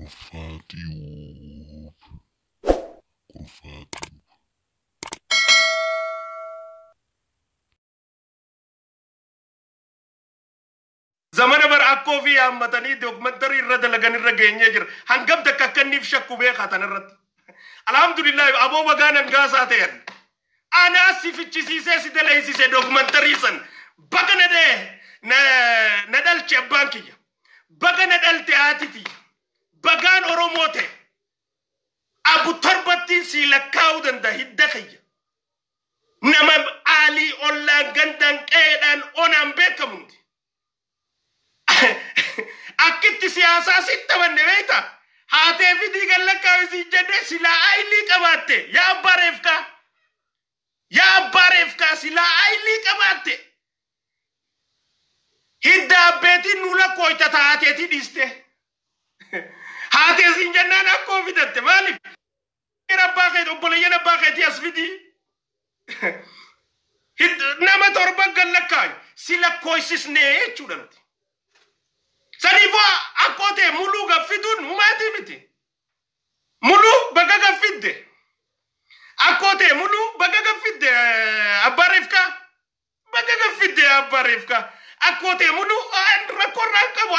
Kurfaa Tube. Kurfaa Tube. Zamana bar akkoo fi yaammatanii dookumantarii irra dalagan irra geenyee jira. Hangam takka akka inni shakku beekaa tan irratti. Alhamdulillah, aboo bagaan hangaasaa ta'an. Anaa si fichisiisee si daleessise dookumantarii san. Baga na dhee na dhalche abbaan kiyya. Baga na dhalte haati tiyya. Bagaan Oromoo ta'e. Abu torbattiin si lakkaa'uu danda'a hidda kiyya. Nama aalii ollaan gandaan qe'eedhaan onaan beekamu hundi. Akkitti siyaasaa sitti taphanne beekta. Haatee fidii kan lakkaa'u siin jennee silaa aayilii qabaatte, yaa abbaa reefkaa. Yaa abbaa reefkaa, silaa aayilii qabaatte. Hidda abbeetiin nu lakkooyta taateetii dhiiste. Haatee siin jennaan akkoo fidatte maaliif? Abbaa keetii, obboleeyyan abbaa keetii as fidii. Nama torba gan lakkaayu si lakkooysisnee jechuudha nuti. Saniifuu akkoo ta'e muluu gaffituun humaatii miti. Muluu baga gaffidde. Akkoo ta'e muluu baga gaffidde, abbaa reefkaa. Baga gaffidde, abbaa reefkaa. Akkoo ta'e muluu rakkoo irraa hin qabu.